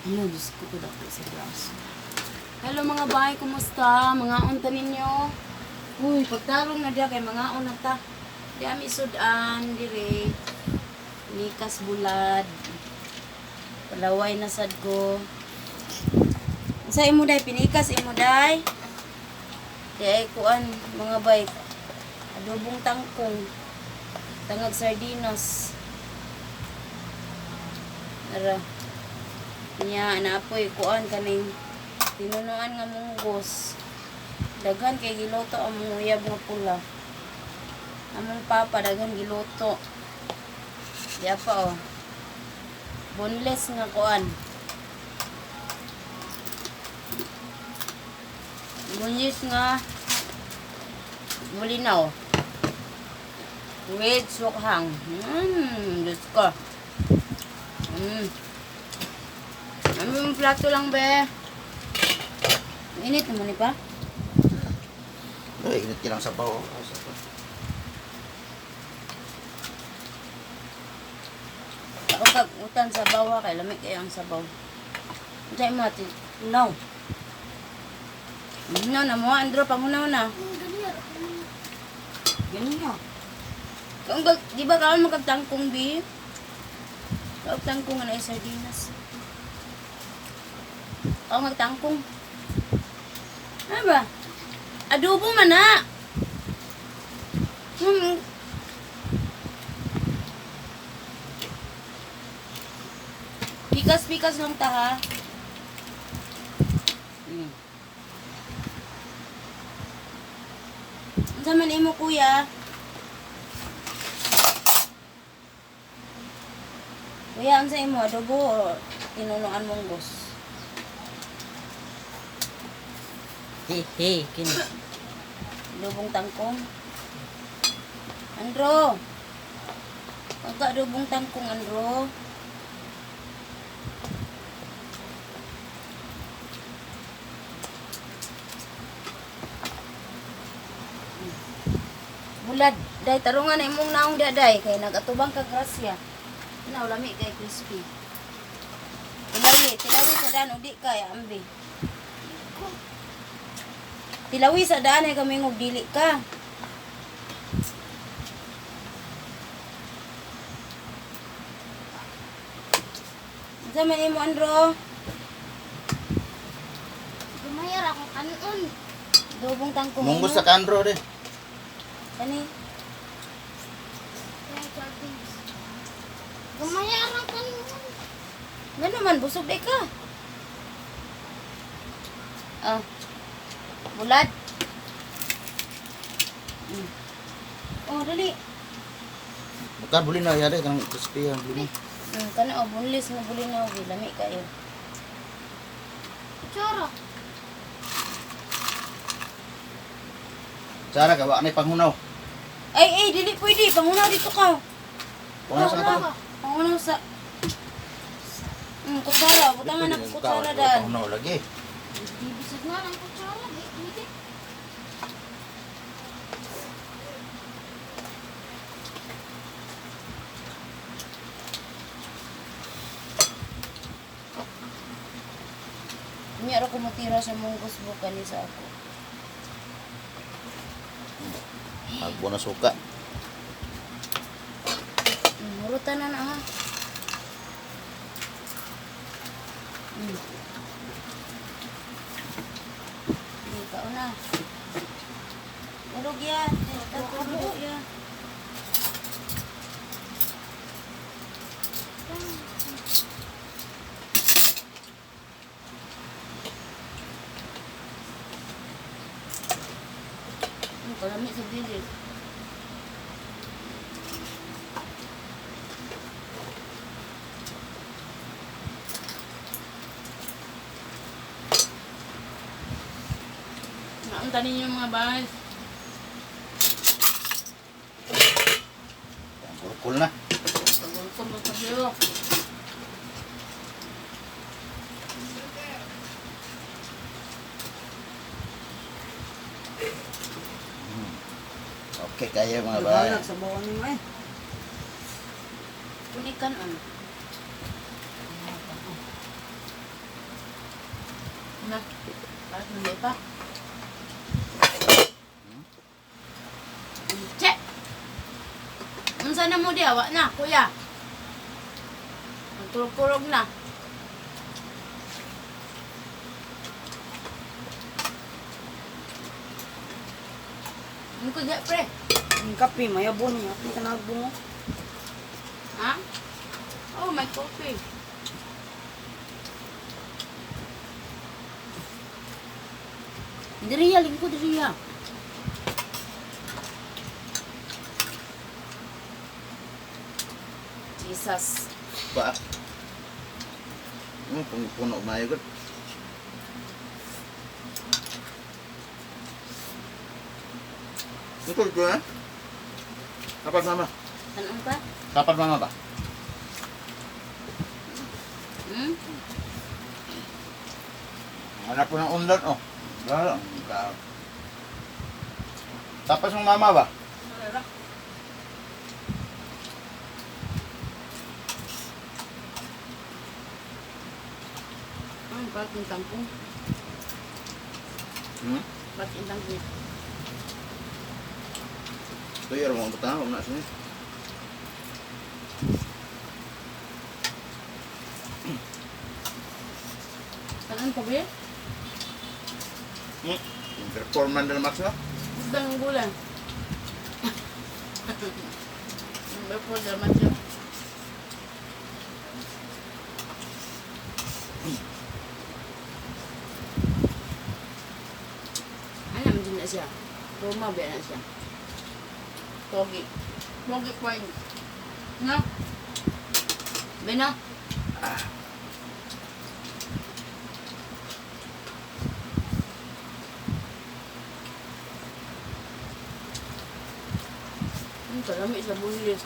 Ano, Diyos ko, dako sa braso. Hello mga bay, kumusta? Mga unta ninyo? Uy, pagtarong na diya kay mga una ta. Di ami sudan dire. Nikas bulad. Palaway na sad ko. Sa imo day pinikas imo day. Di ay kuan mga bay. Adobong tangkong. Tangag sardinas. Ara. Nya naapoy kuan kaning tinunuan nga munggos. Daghan kay giluto ang mong uyab nga pula. Among papa daghan giluto. Diya pa oh. Boneless nga kuan. Boneless nga bulinaw. With sukhang. Diyos ko. Ano yung plato lang, be? Init naman ni pa. Ay, init kilang sabaw. Oh. Ay, sabaw. Ako kag utan sa bawa kay lamig kay ang sabaw. Unsay mo ati? No. No na mo Andro pangunaw na. Ganyan. Kung bag, di ba kaon mo kag tangkong bi? Kag tangkong nga na sardinas. Kaon mag tangkong. Ano ba? Adobo man na. Pikas-pikas lang ta ha. Unsa man imo kuya? Kuya, unsa imo adobo o tinunuan munggos? Hey, hey, kini. Adobong tangkong. Andro. Pagka adobong tangkong, Andro. Bulad, day tarungan na imong naong daday kay nagatubang ka grasya. Naw lami kay crispy. Tilawi, tilawi sa daan ug di kay ambi. Tilawi sa daan ay kami ngog dili ka. Unsa man imo Andro? Gumayar akong kanon. Adobong tangkong. Munggos imo? sa kandro de. Kani? Kaya sardines. Gumayar ang kanon. Ngano man busog day ka. Ah. Bulad. Oh, dali. Bukan buli na yari kanang crispy ang buli. Kana oh, bunlis nga bulinaw gi lami kayo. Kutsara. Sara ka wa nay panghunaw. Ay, ay, dili pwede. Pangunaw dito ka. Pangunaw sa ato. Pangunaw sa... Kutsara. Butangan na kutsara daan. Panghunaw lagi. Bibisag na lang kutsara. Di, pwede. Unya ra ko mutira sa munggos bukan ni sa ako. Agbo na suka. Hurutan na na ha. Hindi ka una. Ulog ya. Tulog ya. Kalami sa bilis. Naunta ninyo mga bay. Kurkul na. Pagulkol mo sa siyo. Okay kayo mga bay. Naghalag sa bawan nimo eh. Kunikan ano. Na. Parang hindi pa. Che! Unsa na mo diya? Wa na, kuya. Nagturog-turog na. Ano ko diya, pre? Ang kape, mayabon niya. Kape ka nagbungo. Ha? Oh, my coffee. Diriya, lingkod diriya. Jesus. Ba? Puno maayo gud. Ito ko eh. Kapag mama. Tanong pa? Kapag mama ba? Hmm? Anak ko ng undan oh. Lalo. Tapos ng mama ba? Ay, ba't yung tangkong? Hmm? Ba't yung tangkong? Tuyo mo ang butang, huwag na sini. Tanong pa ba? Hmm? Performan na max na. Gusto ng gulay. Before the match. Alam din na siya. Roma ba na siya? Pogi. Pogi point. No? Bena? Ang kalami sa buhilis.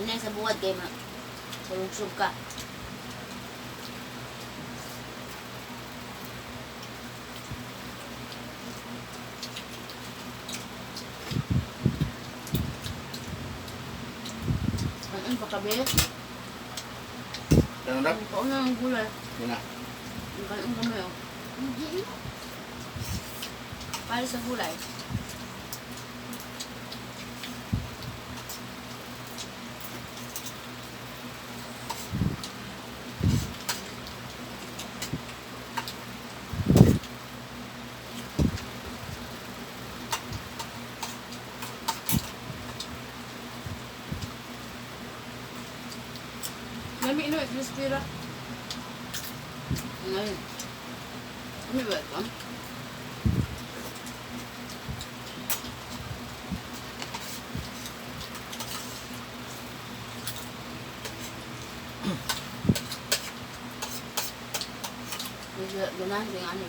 Hindi sa buwad kay ma. Sulog ka. Ano pa kabe? Ganun na? Ang kauna ng gulay. Yun na. Ang kaon kami oh. Hindi na. Para sa gulay. Lami ino, crispy ra. Ngayon. Lami ba ito? Medyo ganahan sa yung ano.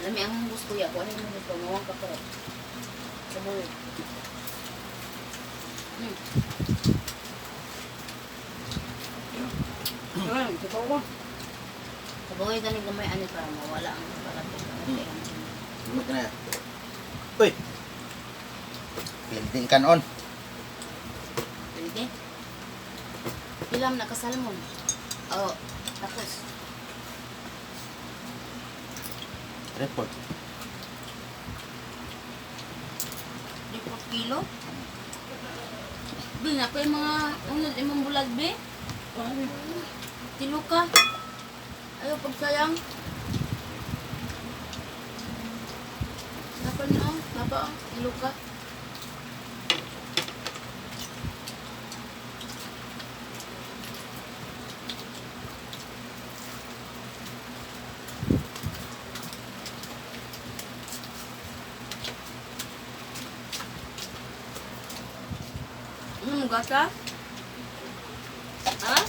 Lami ang gusto ya, kung ano yung gusto, mawang ka pero. Sa buhay. Ay, ito ko. Sa buhay galing gamay ano para mawala ang balat. Lumit ka na yan. Uy! Building kanon. Pwede. Ilam na kasalmon. Oh, tapos. Report. 3 kilo. Bi, na pa yung mga unod imong bulag, bi. Tilo ka. Ayaw pagsayang. Napa niyo, oh. Napa, oh. Tilo ka. Ano mo gata? Ha?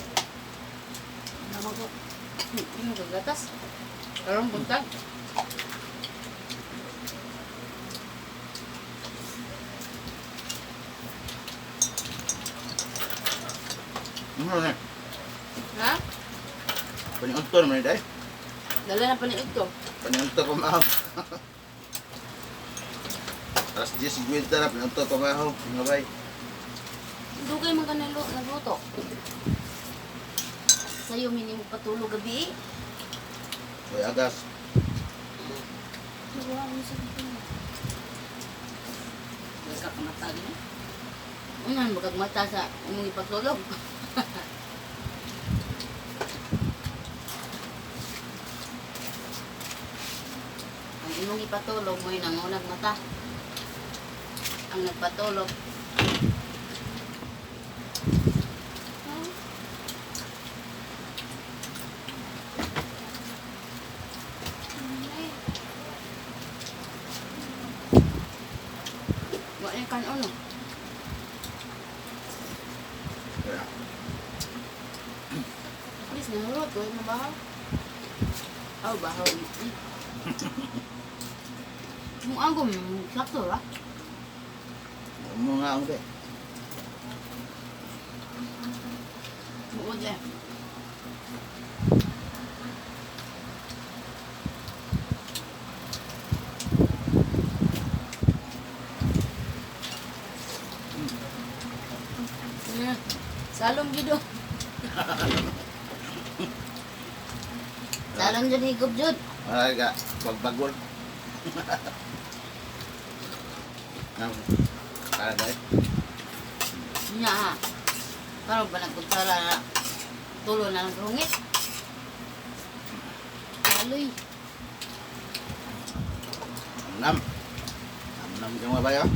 Naman ko. Ano ka gatas? Karong buntag. Ano na? Ha? Paniunto naman ni day. Dala na paniud to. Paniunto ko maaw. Alas 10:50 na, paniunto ko maaw. Mga bay. Dugay man ka nagluto. Sa'yo, minimo patulog gabi eh. Uy, agas. Nakuha mo sa dito. Wala ka kamatag ni. Unan, magkagmata sa imong ipatulog. Ang imong ipatulog mo'y nangunag mata. Ang nagpatulog, wa ni kanon. No? Kaya, Please, nahurot. Huwag mabahaw. Aw, bahaw. Kung ako, sakto ra. mo nga ang day. Buod eh. Salong jud oh. Salong jud higop jud. Ay, ga, bagbagol. Nang, para day. Nya ha. Karon pa nagkutsara na tulo na ng rungit. Aloy. Nam. Nam nam yung mga bay, oh.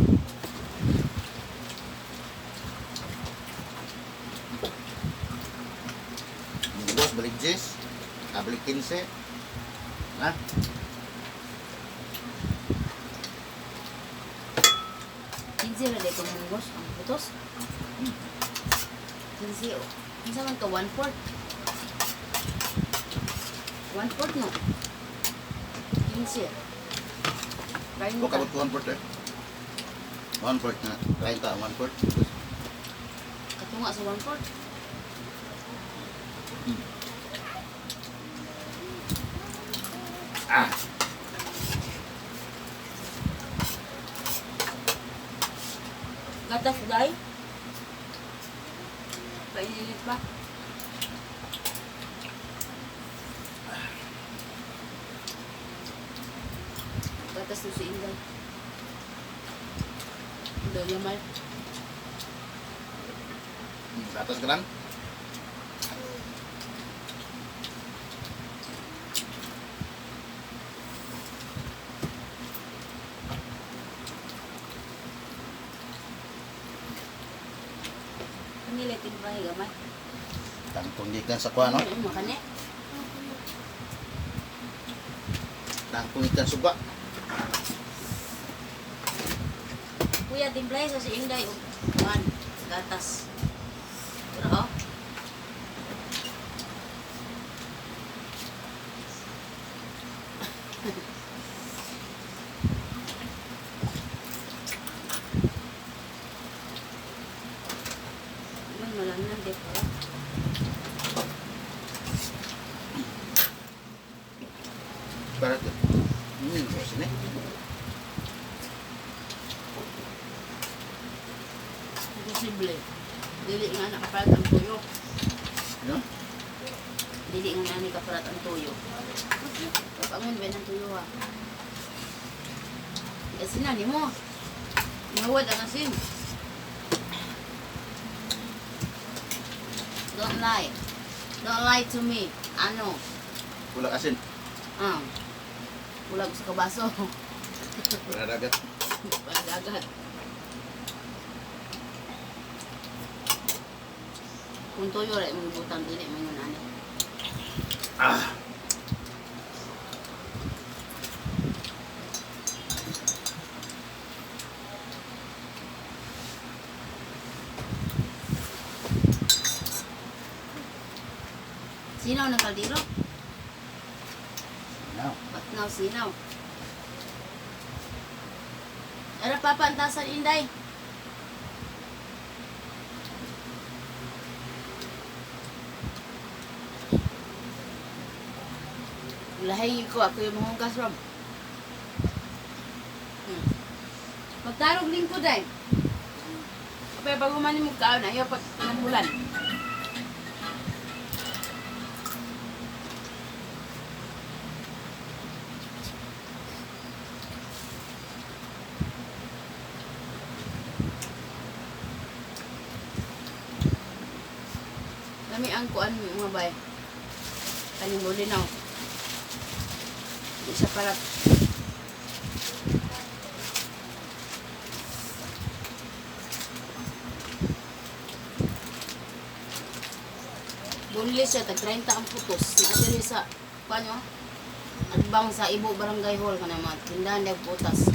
Boss, balik 10. Ah, balik 15. Ha? 15 ra day munggos ang putos. 15 oh. Kinsa man to 1/4. 1/4 no. 15. Kain Ko ka. kabot ko 1/4 eh. 1/4 na. 30, 1/4. Katunga sa 1/4. Ah! Gatas day. Painit pa. Gatas to si Inday. Inday yamal. Gatas ka lang? Kanila timbrahe gamay. Tangtong gikan sa kuha, no? Ano makani? Tangtong gikan suba. Kuya, timplahe sa si Inday og kuan gatas. Pero oh. Man malamnan di pa. Para to. Kasi ni. Imposible. Dili nga nakapalat ang tuyo. No? Dili nga nani kapalat ang tuyo. Kapangon ba ng tuyo ha? Kasi na nimo. Nawad ang asin. Don't lie. Don't lie to me. Ano? Wala asin. Ah. Wala ko sa kabaso. Wala dagat. Wala dagat. Kung tuyo rin, mong butang dili mo yun ani. Ah! Sino ng kaldero? Sinaw. Batnaw, sinaw. Ara papa, antasan inday. Lahi ko ako yung mga gas rom. Pagtarog lingkod ay. Kapag bago man mo kaon, ayaw pag pinagbulan. Lami ang kuan mga bay. Kaning bulinaw. Di siya para. Bunlis siya, tag 30 ang putos. Naa diri sa kuan yo. Adbang sa Ibo Barangay Hall kana mga tindahan dag putas.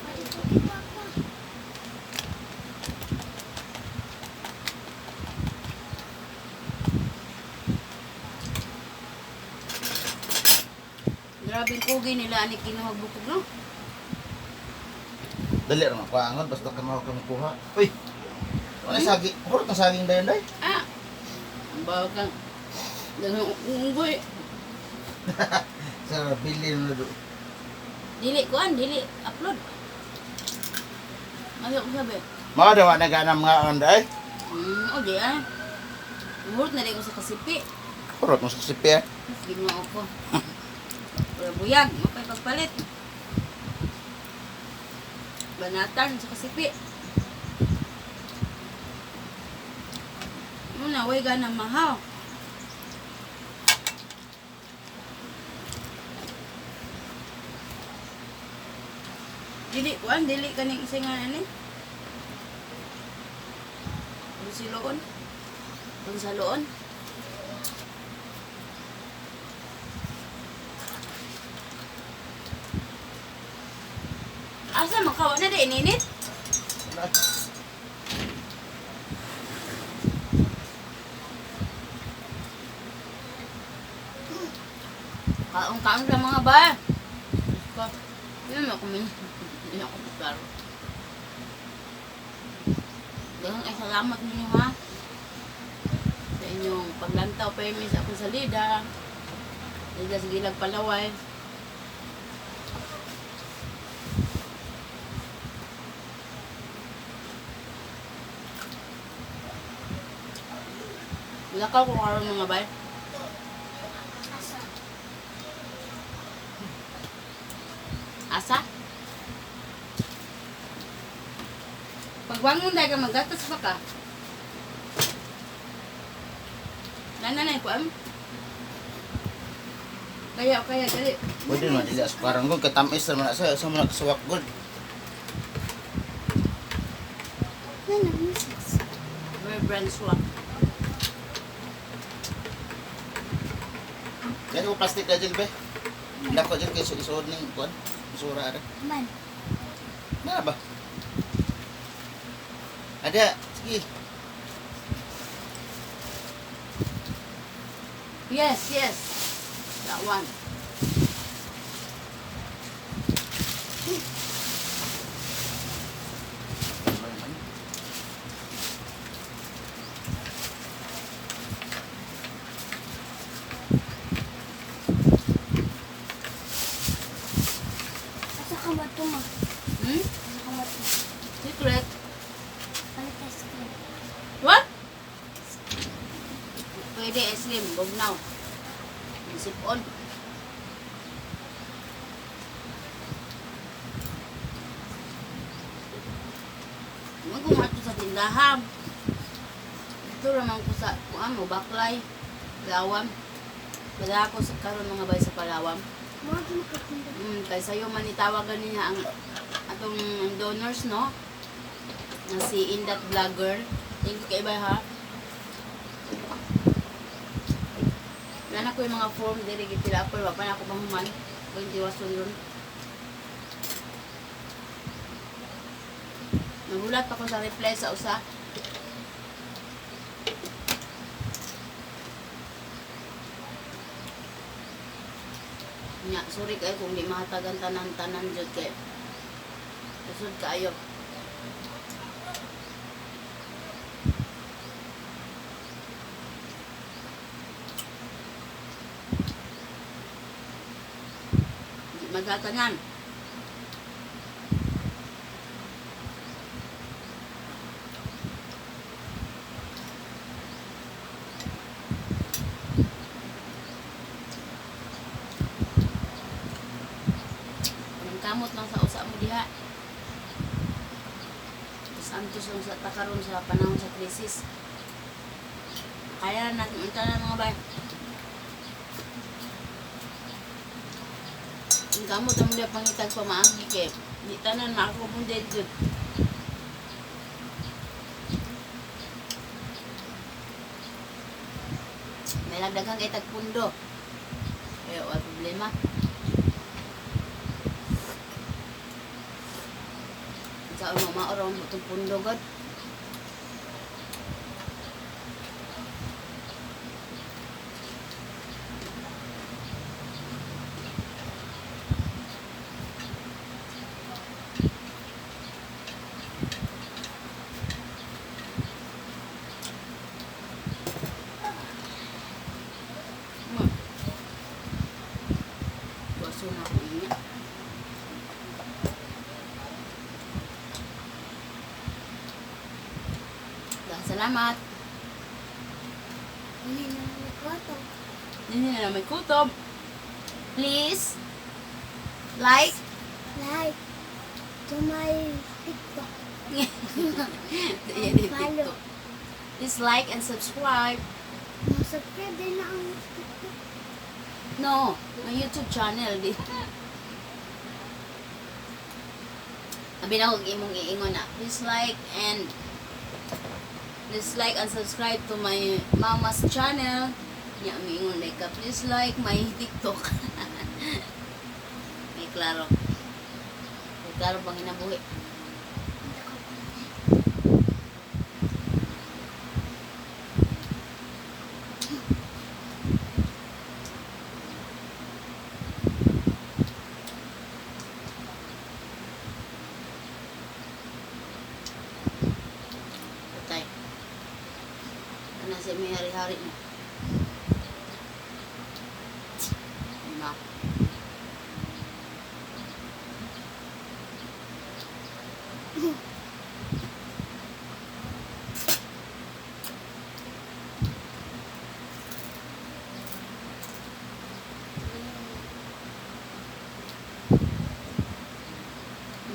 Balik ko kay Papa. Grabing kugi nila ani kinuha bukog no. Dali ra man kuangon basta ka mao kang kuha. Uy. Wala sagi, hurot na saging dayon day. Ah. Ang bawag kang daghang unggoy. Sa bilin na do. Dili kuan, dili upload. Ano ko sabi? Mao daw na ganam nga on day. O di ah. Umurot na rin ko sa kasipi. Hurot mo sa sipi. Ginoo ko. Wala buyag, mapay pagpalit. Banatan sa kasipi. Muna, way gana mahaw. Dili kuan, dili kaning isa nga ani. Siloon. Siloon. Asa makawa na di ininit? Kaon-kaon sa mga ba? Diyos ko. Hindi naman ako min. Hindi ako klaro. Daghang ay salamat ninyo ha. Sa inyong paglantaw pa sa akong salida. Salida sa Gilag Palaway. Lakaw ko karon mga bay. Asa. Asa? Pagbangon dahil ka magatas pa ka. Nananay ko am. Kaya kaya dali. Pwede man dili asukaran gud kay tamis ra man na sa sa man kasuwak gud. Ano, misis? Very brand swap. Kaya ko plastic na jud be. Dako jud kay isuod ning kuan. Isura ara. Man. Na ba? Ada, sige. Yes. That one. Asa ka matuma? Hmm? Asa ka matuma? Secret. Palit ice cream. What? Pwede slim, bugnaw. Sipon. Mga kumato sa tindahan. Ito raman ko sa kuan mo baklay, Palawan. Wala ako sa karon mga bay sa Palawan. Mga ginakatinda. Kay sayo man itawagan niya ang atong donors no. Na si Indat Vlogger. Thank you kay bay ha. Wala na ko yung mga form diri gipila ako wa pa na ako mahuman. Kung tiwason ron. Nagulat pa ko sa reply sa usa. Nya, sorry kayo kung di mahatagan tanan-tanan jud kay. Usod kaayo. Di magatanan. Anong kamot lang sa usa mo diha. Tapos antos lang sa takaron sa panahon sa krisis. Kaya na natin unta na mga bay. Ang kamot ang diha pangitag pamaagi kay di tanan makakumpunded jud. May lagdagan kay tagpundo. Kaya wala problema. Sa mga maorong itong pundo god. Ma. Baso na ako niya. Salamat. Hindi na may kwarto. Hindi na may kutob. Please, like. Like to my TikTok. Yan yung Follow. TikTok. Please like and subscribe. Mag-subscribe din na ang TikTok. No, my YouTube channel. Di. Abi na kog imong iingon na. Please like and subscribe to my mama's channel. Nya miingon like ka. Please like my TikTok. May klaro. May klaro pang hinabuhi. Patay. Ano siya may hari-hari na. Diba?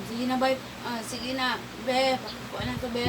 Sige na, bay. Ah, sige na, be. Pakuha na to, be.